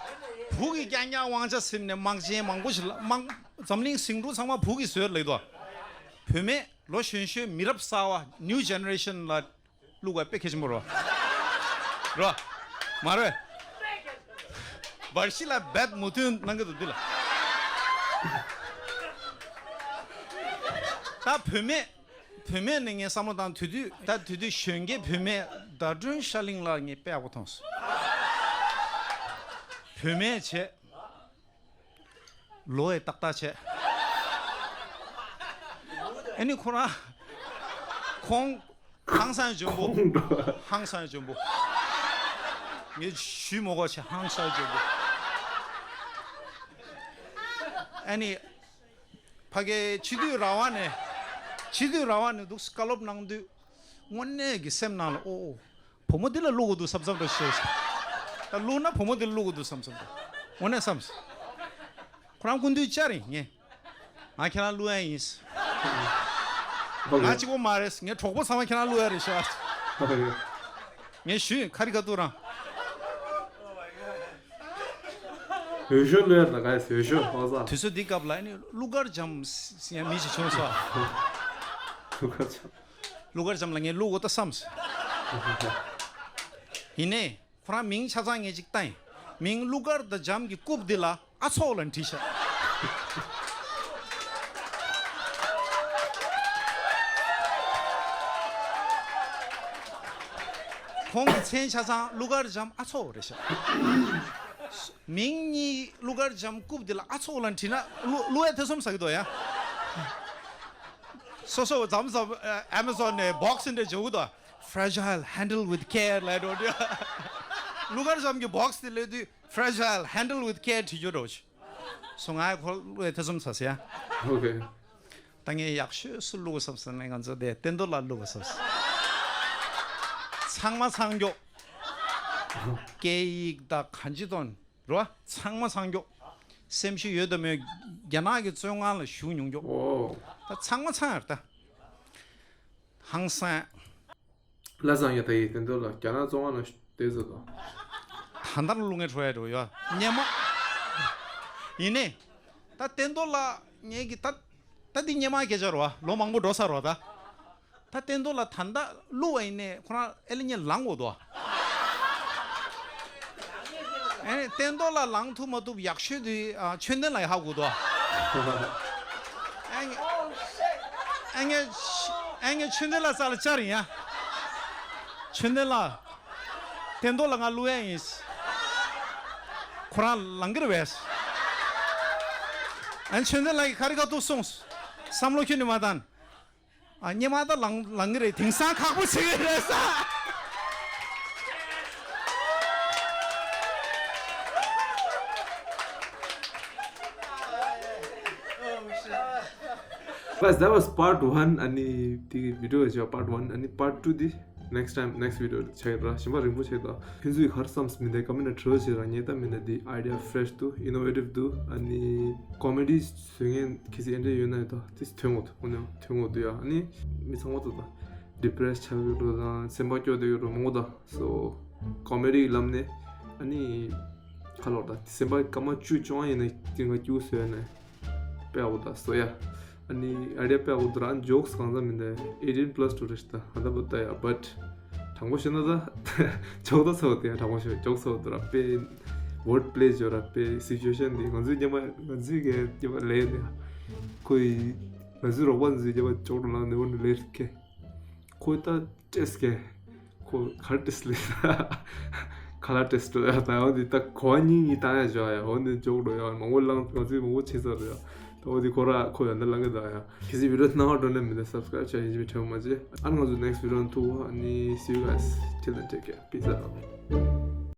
བ། བུ་གིས་རྐྱང་རྐྱང་དབང་ཆ་ཟིན་ནས་དམག་ཆེན་མང་པོ་ཞིག་ལ་དམག་འཛམ་གླིང་ཟིང་འཁྲུག་ཚང་མ་བུ་གིས་བཟོས་ལབ་འདུག་བ། བུད་མེད་ལོ་གཞོན་གཞོན་མི་རབས་གསར་བ་new generation ལ་བླུག་པ་དཔེ་གལ་ཆེན་པོ་རེད། རེད། མ་རེད། བར་ཤི་ལ་རྦད་མོས་མཐུན་གནང་གི་འདུག་འདི་ལ། ད་བུད་མེད། བུད་མེད་ནི་ངས་བསམ་བློ་བཏང་། དེ་དུས་ད་དེ་དུས་གཞོན་སྐྱེས་བུད་མེད་ཟླ་སྒྲོན་ཤར་གླིང་ལགས་ངས་དཔེ་ཡག་པོ་མཐོང་སོང་། བུད་མེད་བྱས། ལོ་ཡི་ཏག་ཏག་བྱས། ཨ་ནི་ཁོ་རང་ཁོང་ཧང་སང་འཇོན་པོ། ཧང་སང་འཇོན་པོ། ངས་ཞུས་མོ་གོ་ཆེ་ཧང་སང་འཇོན་པོ། ཨ་ནི་ཕ་གི་སྤྱི་འཐུས་ར་བ་ནས་སྤྱི་འཐུས་ར་བ་ནས་འདུག་བཀའ་སློབ་གནང་དུས་དངོས་གནས་ཀྱི་སེམས་ནང་ལ་ཨོ་ཨོ། བུ་མོ་འདི་ལ་བླུག་དགོས་འདུག་བསམ་བསམ་འདྲ་ཞིག་ད་བླུག་ན་བུ་མོ་འདི་ལ་བླུག་དགོས་འདུག་བསམ་བསམ་འདྲ། དངོས་གནས་བསམ། ཁོ་རང་སྐུ་མདུན་བཅར་ཡིན་ངས། ང་ཁྱེད་རང་བླུག་ཡ་ཡིན། ང་གཅིག་པོ་མ་རེད། ངའི་གྲོགས་པོ་ཚང་མ་ཁྱེད་རང་བླུག་ཡ་རེད་ཤག་ངས་ཞུས་ཡིན། ཁ་རི་ཁ་ཐུག་རང་། འོས་ཤོག་བླུག་ཡ་ད་ག་ཡ་འོས་ཤོག་ཨོ་ཙ། དུས་ཚོད་འདི་སྐབས་ལ་ཨ་ནི་ཀླུ་མཁར་བྱམས་ཟེར་ཡ་མི་ཞིག་བྱུང་སོང་། ཀླུ་མཁར་བྱམས། ཀླུ་མཁར་བྱམས་ལ་ངས་བླུག་དགོས་ད་བསམས། ཡིན་ནའི། ཁོ་རང་མིང་ཆ་ཚང་ངས་ཅིག་བཏགས་ཡིན། མིང་ཀླུ་མཁར་དང་བྱམས་ཀྱི་རྐུབ་འདི་ལ་ཨ་ཚོགས་ལ་བྲིས་ཤག་ཁོང་གི་མཚན་ཆ་ཚང་ཀླུ་མཁར་བྱམས་ཨ་ཚོགས་རེད་ཤག་མིང་གཉིས་ཀླུ་མཁར་བྱམས་རྐུབ་འདི་ལ་ཨ་ཚོགས་ལ་བྲིས་ན་བླུག་བླུག་ཡ་ཐེ་ཚོམ་ཟ་གི་འདུག་ཡ། སོ་སོ་མཚམས་མཚམས་ཨ་མ་ཛོན་ནས་བོག་སི་འདྲ་འཇོག་གི་འདུག Fragile, handle with care ལབ་འགྲོ་འདི། ཀླུ་མཁར་བྱམས་ཀྱི་བོག་སི་དེ་སླེབས་དུས་Fragile, handle with care བྲིས་རྒྱུ་འགྲོ། སོ་ང་ཡ་ཁོ་བླུག་ཡ་ཐེ་ཚོམ་ཟ་སོང་ཡ། ཨོ་ཁེ། ད་ངས་ཡག་ཤོས་སུ་བླུག་དགོས་བསམ་སོང་ན་ང་ཚོ་དེ་བསྟན་རྡོར་ལགས་བླུག་དགོས་བསམ་སོང་། ཚང་མ་ཚང་མགྱོགས། སྐད་ཡིག་དང་གང་ཅི་དོན་རོ། ཚང་མ་ཚང་མགྱོགས། སེམས་ཤུགས་ཡོད་དམ་མེད། རྒྱ་ནག་གི་བཙོན་ཁང་ལ་བཞུགས་མྱོང་མགྱོགས། ཨོ། ད་ཚང་མ་ཚང་ཡ་རེད་ད། ཧང་སང་། ལ་སང་ཡ་ད་ཡི་བསྟན་རྡོར་ལགས་རྒྱ་ནག་བཙོན་ཁང་ལ་བསྡད་ཟེར་དོ། ད་ལྟ་ལ་བླུག་མཁན་འགྲོ་ཡ་འགྲོ་ཡ་སྔོན་མ། ཡིན་ནའི། ད་བསྟན་རྡོར་ལགས་ངེད་ཀྱི་ད་ད་འདི་སྔོན་མ་སྐད་ཆ་རོ། ལོ་མང་པོ་འགྲོ་ས་རོ་ད། ད་བསྟན་རྡོར་ལགས་ད་ལྟ་བླུག་པ་ཡིན་ནའི་ཁོ་རང་ཨེ་ལ་ཉེ་ལངས་འོ་དོ། ཨེ་བསྟན་རྡོར་ལགས་ལངས་ཐུབ་མ་ཐུབ་ཡག་ཤོས་དེ་ཨ་ཆོས་ལྡན་ལགས་ཧ་གོ་དོ། ཨེ་ངས་ཨེ་ངས་ཨེ་ངས་ཆོས་ལྡན་ལགས་རྩ་ལ་བཅར་ཡིན་ཡ། ཆོས་ལྡན་ལགས། བསྟན་རྡོར་ལགས་ང་བླུག་ཡ་ཡིན། ཁོ་རང་ལངས་ཀྱི་རེད་པས། ཨ་ནི་ཆོས་ལྡན་ལགས་ཀྱིས་ག་རེ་ག་ཐུག་གསུངས། བསམ་བློ་ཁྱོན་ནས་མ་བཏང་། ཨ་སྔོན་མ་ད་ལངས་ལངས་ཀྱི་རེད། དེང་སང་ཁག་པོ་བྱེད་ཀྱི་རེད་ས། Guys, that was part one. ཨ་ནི་དེ་བི་ཌི་ཡོ་བྱས་པ་part one. ཨ་ནི་part two དེ་next time, next video ཆགས་ཡོད་ར། ཞིམ་པ་རིང་པོ་ཆགས་འདུག་ཁྱོད་ཚོས་ག་རེ་བསམ་མི་འདུག་ཀ་མེན་ཊི་ནང་བྲིས་བྱས་ར། ངས་ད་མི་འདུག་འདི་idea fresh འདུག innovative འདུག་ཨ་ནི་comedy བཟོ་མཁན་གལ་སྲིད་ཨེ་འདྲ་ཡོད་ན་ཡོད་ད་དེ་ཐོན་འོང་། དངོས་གནས་ཐོན་འོང་འདུག་ཡ། ཨ་ནི་མི་ཚང་མ་ཚོ་ད་depress ཆགས་ཡོད་འགྲོ་དང་སེམས་པ་སྐྱོ་བསྡད་ཡོད་འགྲོ་མང་པོ་ད། so comedy ལམ་ནས་ཨ་ནི་ཁ་ལོག་ད་སེམས་པ་སྐར་མ་བཅུ་བཅོ་ལྔ་ཡིན་ན་དེ་ང་སྐྱིད་པོ་བཟོས་ནས། དཔེ་ཡག་པོ་འདུག་སོ་ཡ། ཨ་ནི་ཨའི་ཌི་ཡ་དཔེ་ཡག་པོ་འདུག་ར། ཨ་ནི་ཇོག་སི་གང་ཟག་མིན་ད། ཨེ་ཊིན་པ་ལ་སི་ཊུ་རེད་ཤག་ད། ཧ་ད་པོ་ད་ཡ། བཊ་དྲང་པོ་བཤད་ན་ད་ཇོག་ད་ཚོ་དེ་ཡང་དྲང་པོ་བཤད། ཇོག་སི་ཚོ་འདུག་ར། དཔེ་ཝར་ཌི་པི་ལེ་ཡོད་ར། དཔེ་སི་ཅུ་ཨེ་ཤན་དེ་ང་ཚོའི་སྐྱེས་པ་ང་ཚོའི་གི་སྐྱེས་པ་ལས་དེ་ཁོ་ཡི་ང་ཚོའི་རོགས་པ་ཚོའི་སྐྱེས་པ་ཇོག་ད་ལངས་ནས་འོ་ནི་ལས་ཁེ། ཁོ་ད་ཏྲེས་ཀེ། ཁོ་ག་ཏྲེས་ལེ། ཁ་ལ་ཏྲེས་ཏོ་ཡ། ད་འོ་འདི་ད་གོ་བ་གཉིས་གཉིས་བཏང་ཡ་བྱོས་ཡ། འོ་འདི་ཇོག་འགྲོ་ཡ། མང་པོ་བླངས། ང་ཚོས་མང་པོ་བྱས་ཚར་རེད་ཡ། ད་འོ་འདི་ཁོ་ར་ཁོ་ཡ་འདི་བླང་གི་ད་ཡ། གལ་སྲིད་བི་ཌི་ཡོ་སྣང་བ་འགྲོ་ནས་མི་འདི་སབ་སི་ཀ་རེབ་བྱ་ཡིན་ཅི་མི་ཁྲེལ་མ་བྱེད། ཨ་ནི་ང་ཚོ་ནེག་སི་ཊི་བི་ཌི་ཡོ་ནང་ཐུག་གོ། ཨ་ནི་see you guys, till then, take care, peace out.